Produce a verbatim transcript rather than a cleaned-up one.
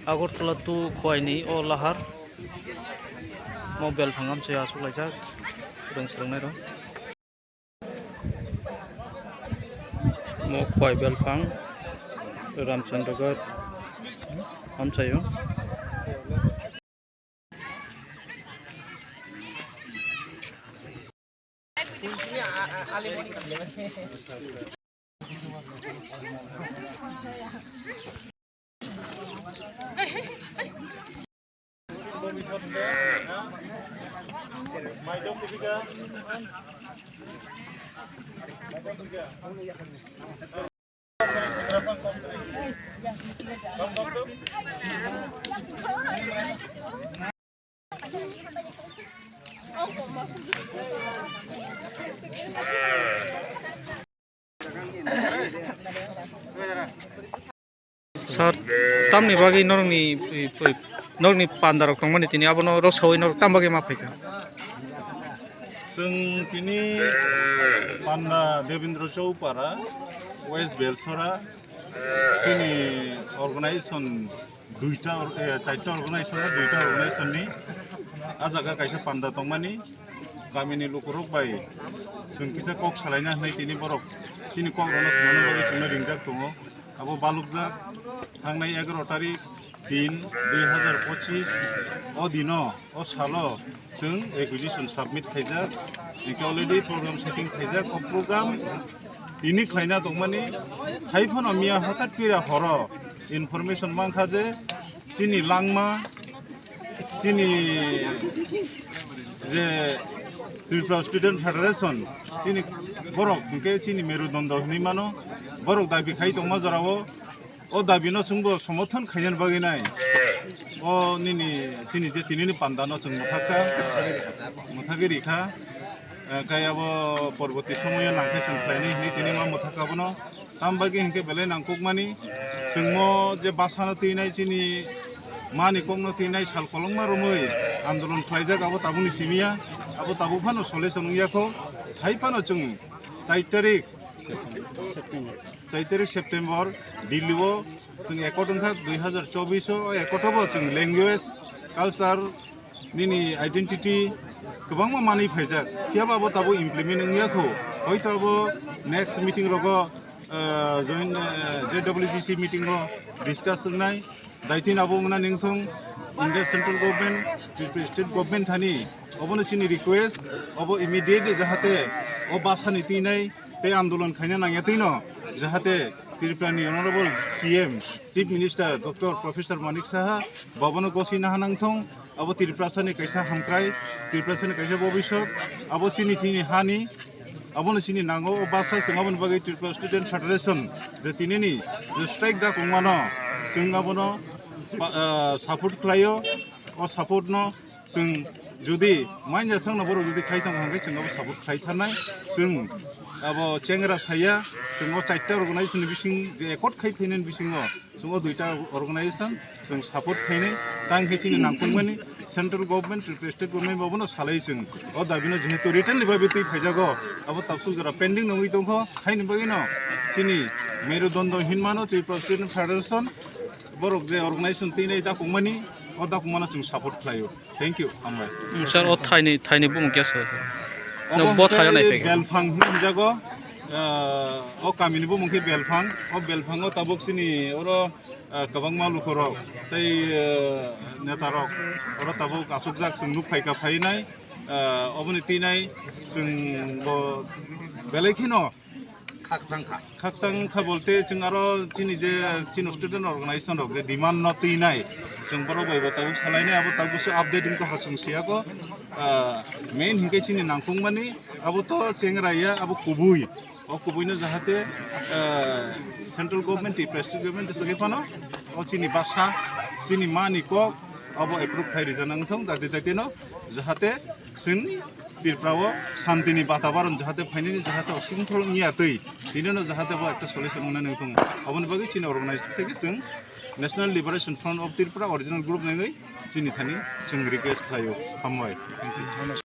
Agartala tu Khowai ni o lahar mo belphang amchai aswk laijak rwng swrwngnairok. Mo Khowai belphang Ramchandragarh amchaio. Sir, tamni bagwi norokni, norokni pandarok tongmani tini abono rwsawi norok tam bagwi ma phaikha? Chwng tini panda Debendra Choupara, West Belsora, chini organization duita or-, eh, charta organization, duita organization ni ah jaga kaisa panda tongmani, kamini lukurok bai chwng kisa kok salaina hinwi tini borok chini kok rwna thwngna bagwi chwngno ringjak tongo. Abo balukjak thangnai egaroh tarik tin dui hazar pochis o dino, o salo chwng acquisition submit khaijak, hinkhe already program setting khaijak. O program tini khlaina tongmani, hai phano miya hothat kira horo information mankha je chini langma, chini je Tripura Student Federation, chini borok hinkhe chini merudondo hinwi mano, borok dabi khai tongma jorao. O dabi no chwngbo somorthon khainani bagwi nai. O nini, chini je tinini panda no chwng mwthakha, mwthagwi rikha. Eh, khe abo porborti somoyo nangkhe chwng khlainai hinwi tini ma mwthakha bono. Tam bagwi hinkhe belai nangkukmani. Chwngmo je bwsano twinai chini mani kokno twinai sal kolokma romwi andolon khlaijak abo tabukni simi ya. Abo tabuk phano solution wngya kho. Hai phano chwng char tarik September. Char tarik September Delhi o chwng accord wngkha dui hazar chobbish o, o accord o bo chwng language, culture, nini identity kwbangma manwi phaijak. Phiya ba abo tabuk implement wngya kho. Hoito abo next meeting rogo, ah, join, ah, J W C C meeting o discuss wngnai. Daitino abo wngna ningthung India Central Government, Tripura State Government thani obono chini request, obo immediately jahate o bwsani twinai tei andolon khaina nangya twino, jahate Tripura ni Honorable C M, Chief Minister Doctor Professor Manik Saha, bobono gosina hanangthung, abo Tripurasa ni kaisa hamkrai, Tripurasa ni kaisa bobiswk, abo chini, chini hani, abono chini nango, o bwsa chwng aboni bagwi Tripura Student Federation je tinini je strike da kongmano chwng abono ba-, ah, support khlaio, o support no chwng jodi manya sangno borok jodi khlai tongo hwnkhe chwng abo support khlai tharnai. Chwng abo chengra saya, chwng o charta organization ni bising je accord khai phainani bisingo chwng o duita organization chwng support khainai. Tang khe chini nangkukmani central government, Tripura state government bobono salai chwng o dabino jehetu written ni bagwi twi phaijago, abo tabsuk jora pending nangwi tongkho, haini bagwino chini merudondo hinmano Tripura Student Federation borok je organization twinai dakukmani, o dakukmano chwng support khlaio. Thank you, hambai. Mm, sir, o thaini, thaini bumung kya sir? Obo No, bo hwnkhe thaio nai phaikha. Belphang hinwi hwnjago, ah, o kamini bumung khe Belphang. O Belphango tabuk chini oro, ah, kwbangma lukurok tei, ah, netarok oro tabuk achukjak chwng nuk phaikha phainai. Ah, oboni twinai chwng bo belai kheno Khakchang kha. Khakchang kha bolte chwng aro chini je chini student organization rok je demand no twinai, chwng borok bai bo tabuk salainai, abo tabuk se update wngtongkha chwng siyako. Ah, main hinkhe chini nangkukmani abo to chengra ya, abo kubui. O kubui no jahate, ah, central government, Tripura state government jesa khe phano o chini basa, chini mani kok abo approve khai rijana wngthong, jate jate no jahate chwng Tripura o shanti ni batabaron jahate phainani, jahate o shrinkhol wngya twi, tini no jahate bo ekta solution wngnani wngthong. Aboni bagwi chini organization theke chwng National Liberation Front of Tripura original group nangwi chini thani chwng request khlaio. Hambai. Thank you.